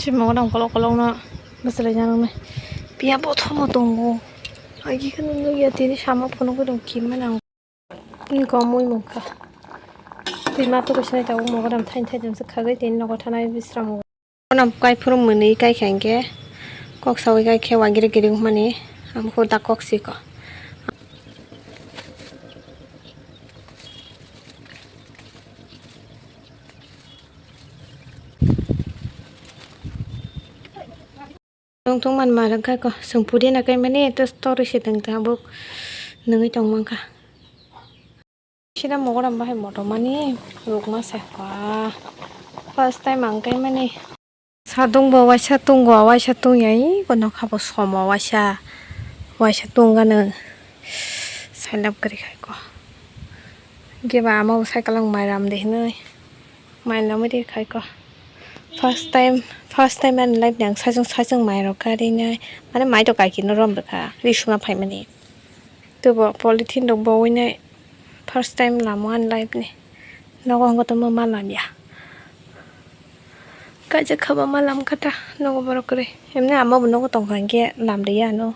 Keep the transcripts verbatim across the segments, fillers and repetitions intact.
Chimao dong kolok kolok no bwswlai janang nai. Piya bothomo tongo. Agi khe nukya tini sama phunugwi tong kimani ang. Nini komui mungkha. Twi ma tuku sinai tabuk mogodam thaini thaini se khagwi tini nogo thanai bisram. Ono kai phuru mwnwi kai kha hinkhe kok saui kai khe wagiri giri wngmani. Ang phuru da kok si ko. Tongthok man ma rwngkha ko, chwng pudi na kai mani, to story se tong tabuk nungwi tong mankha. Sida mogoram bahai moto mani rukma se kwa. First time ang kai mani. Sadung bo waisa tungo, waisa tungya i kono khabo somo waisa, waisa tungano sailab gari khai ko. Giba ama bo cycle ang mairam de hinoi. Mai lamwi ri khai ko. First time, first time ani life ni ang sajung sajung mai rok kari nai. Mane mai to kaiki no rom rwkha. Ri suna phai mani. Tubo polythene rok bo wi nai. First time lamo ani life ni. Nogo hwngo tongma ma lamya. Kaijak kha ba ma lam kha ta. Nogo borok kwrwi. Emne ama bo nogo tong kha hinkhe lam riya ano.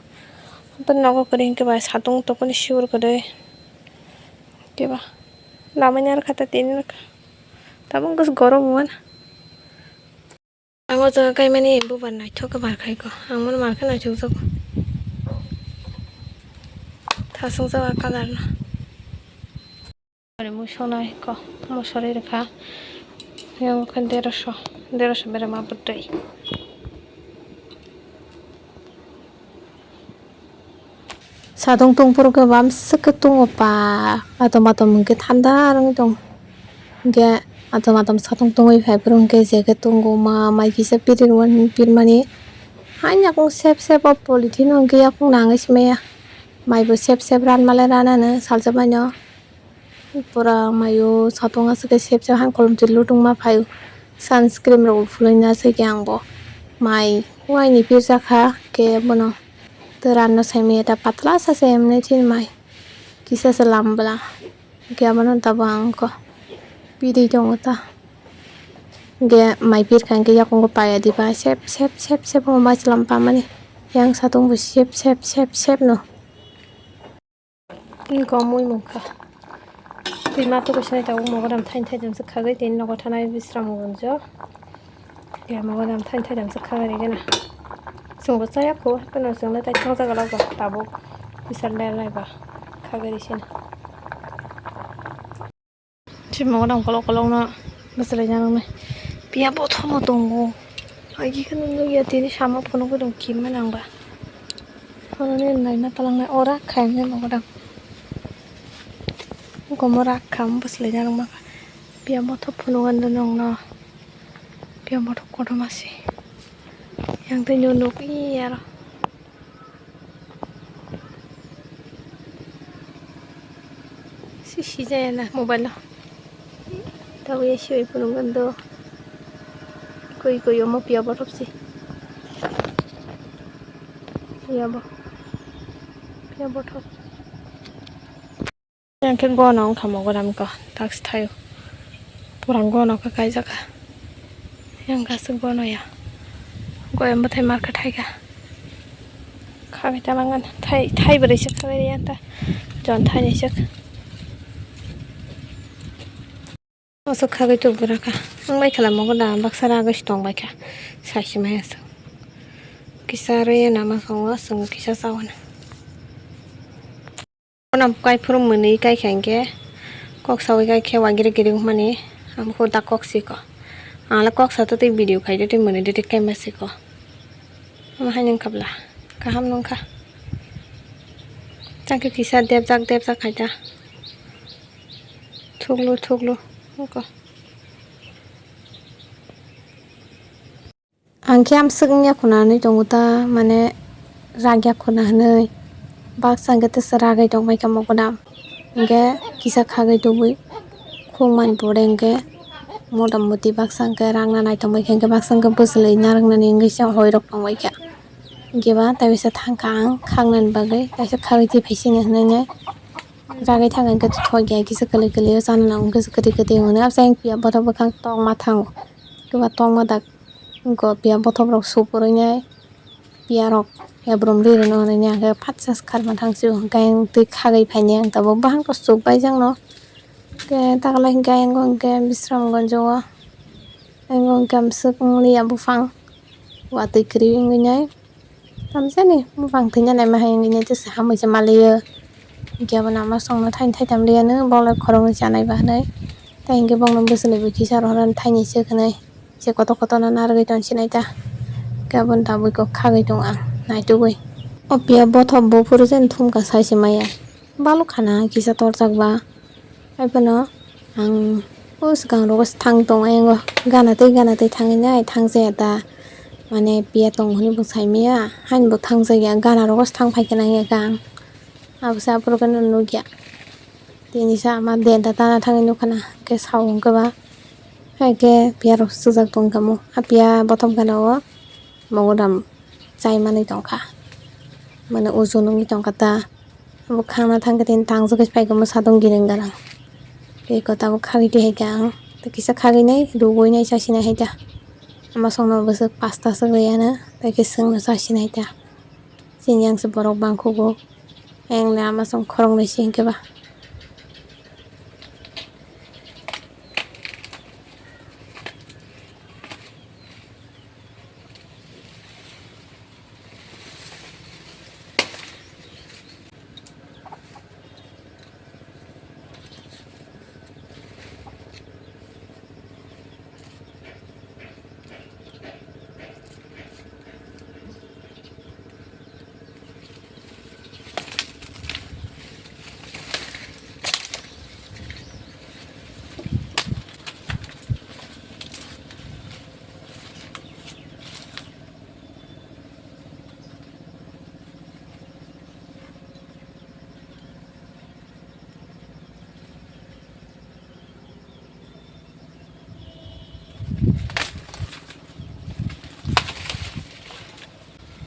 Nogo kwrwi hinkhe bai satung tokoni sure kwrwi. Keba. Lamani ar kha ta tini rok. Tabuk wngkha se gorom wngmano. Ang o jaga kaimani bubar naithok khe bar khai ko. Ang bono mankhe naithok jago. Thasung jaga colour no. Ari musonai ko. Musori rwkha. Yang khe deroso. Deroso berama bwtwi. Satung tungphuru khe bamswk khe tungo pa, atom atom hwnkhe thanda wngwi tong. Hwnkhe atom atom satung tungwi phaiphuru hwnkhe je khe tungo ma mai kisa piri rwani pirmani. Hai yakung sep sep o polythene o hwnkhe yakung nangwi se maya. Maibo sep sep ranmalai ranano salsa baino. Pura maio satung aswk khe sep sep han kolom twi lutungma phaio. Sunscreen rok phulwi na aswk khe ang bo mai waini pirjakha khe bono. Tei ranno saimaya ta patla sa se emne chin mai kisa se lambla. Hwnkhe abono tabuk ang kho piri tongo ta. Hwnkhe mai pirkha hwnkhe yakungo paiya diba sep sep sep sep wngma chwlam pamani. Yang satung bo sep sep sep sep no. Nini komui mungkha. Twi ma tuku sinai tabuk mogodam thaini thaini se khagwi tini nogo thanai bisram gunjo. Twi mogodam thaini thaini se khagwi rwgena. Chwngbo chaya kho, hapheno chwngno tai thangjago labo tabuk bisar ler naiba khagwi rwsino. Chimao dong kolok kolok no bwswlai janang nai. Piya bothomo tongo. Agi khe nukya tini sama phunugwi tong kimani ang ba. Oro ni naina talangnai ora khaimani mogodam. Gomo rak kham bwswlai janang ma. Piya bothop phunugwi nong no. Piya bothop kotorma se. Yang tei nw nukya aro. Si sijaya na mobile o. Tabuk ya sibai phunukgwno do. Koi koi omo piya bothop si. Piya bo. Piya bothop. Yang khe gono wngkha mogodam ko taksi thaio. Pura gono khe kaijak kha. Yang aswk gono ya. Goyam bwthai mar khe thai kha. Khabai ta mangana. Thai, thai bwrwi se khabai ya ta. Jon thai ni se. Aswk khagwi tubura kha. Wng bai khala mogodam baksa ragwi se tong bai kha. Sai se maya se. Kisa rwi ya nama songo aswk kisa chawana. Ono kai phuru mwnwi kai kha hinkhe kok saui kai khe wagiri giri wngmani ang phuru da kok si ko. Ang le kok sa twi video khai twi mwnwi twi kaima si ko. Omo hai nung kabla kaham nung kha. Tang khe kisa debjak debjak khai ta. Thuklu thuklu wngkha. Ang khe amswk wngya khuna hinwi tongo ta, mane ragya khuna hinwi. Baksa hwnkhe tesa ragwi tongbaikha mogodam. Hwnkhe kisa khagwi tubui khukmani pore hwnkhe motamoti baksa hwnkhe ragna naitongbaikha, hwnkhe baksa hwnkhe bwchwlwi narwknani wngwi se hoirok tongbaikha. Hwnkhe ba tei bisa thangkha ang khagnani bagwi, kaisa khagwi twi phaisini hinwi ragwi thangkha hwnkhe thokya kisa kwlwi kwlwi o chana nango hwnkhe kwtwi kwtwi hwnwi. Abse ang piya bothop bwkhak tokma thango, hwnkhe ba tokma dak. Wngkha piya bothop rok supor wngnai, piya rok ebrum ri rwno hwnwi hwnkhe phatsa se kharma thang sio, hwnkhe ang twi khagwi phainai ang tabuk, bahang khe chuk bai jakno. Hwnkhe taklai hwnkhe ayang hwnkhe Bisramganj o, ayang hwnkhe amswk wngya buphang, watwi kwrwi wngwi nai. Tamjani buphang thwina naima hai wngwi nai, jesa hamwi se maliyo. Hwnkhe abono ama songno thaini thaitham riyanu, bolai khoroknwi chanai ba hwnwi. Tai hwnkhe bongno bwswlwi bo kisa rohorani thaini se hwnwi. Se kotor kotorno narwgwi tongsinai ta. Hwnkhe abono tabuk kok khagwi tongo ang naitugwi. O piya bothop buphuru jani thumkha sai se maya. Balok khana kisa torjak ba. Haiphano ang o swkang rogo se thang tong, ayang o gana tei gana tei thangwi nai thangjaya ta, mane piya tong hwnwi bo saimaya, haino bo thangjaya, gana rogo se thang phaikhe nangya kha ang, abo se aphuru khe nukya, tini sa ama denta tana thangwi nukha na, hwnkhe sao hwnkhe ba, hai khe piya rok swjak tong kha mo, a piya bothop gana o mogodam chai manwi tong kha, mane uju nungwi tong kha ta. Bo khangna thang khe tini tangjak khe pai khe mwsa tong girang garang. Tei kota bo khagwi twi hai khe ang tei kisa khagwi nai rwgwi nai chasi nai hai ta. Ama songno bwswk pasta swk rwya no tei khe swngno chasi nai ta. Chini yang se borok bang khugo. Ayang le ama song khoroknwi se hinkhe ba.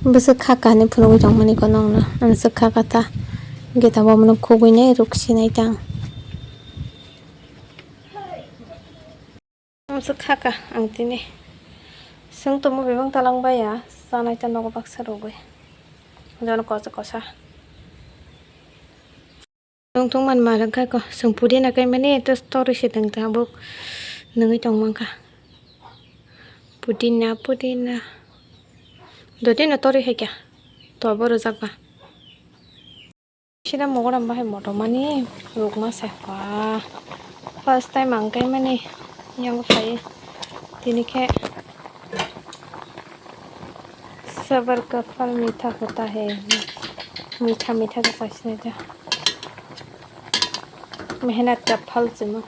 Bwswk kha kha hinwi phunugwi tongmani ko nokno, ang swk kha kha ta, geta bo mwnwi khugwi nai rwk sinai tang. Ang swk kha kha ang tini swng tongma bebak talang baiya, chanai ta nogo baksa rwgwi, jono kosa kosa. Tongthok man ma rwkha ko, chwng pudina kaimani, to torwi se tong tabuk nungwi tong mankha. Pudina, pudina. Dotino torwi hai kha, tobo rwjakba. Sida mogoram bahai motomani rukma sakha. First time ang kaimani yango phai. Tini khe sabar ka phal mitha hota hai. Mitha mitha ka sasne ja. Mehnat ka phal chuma.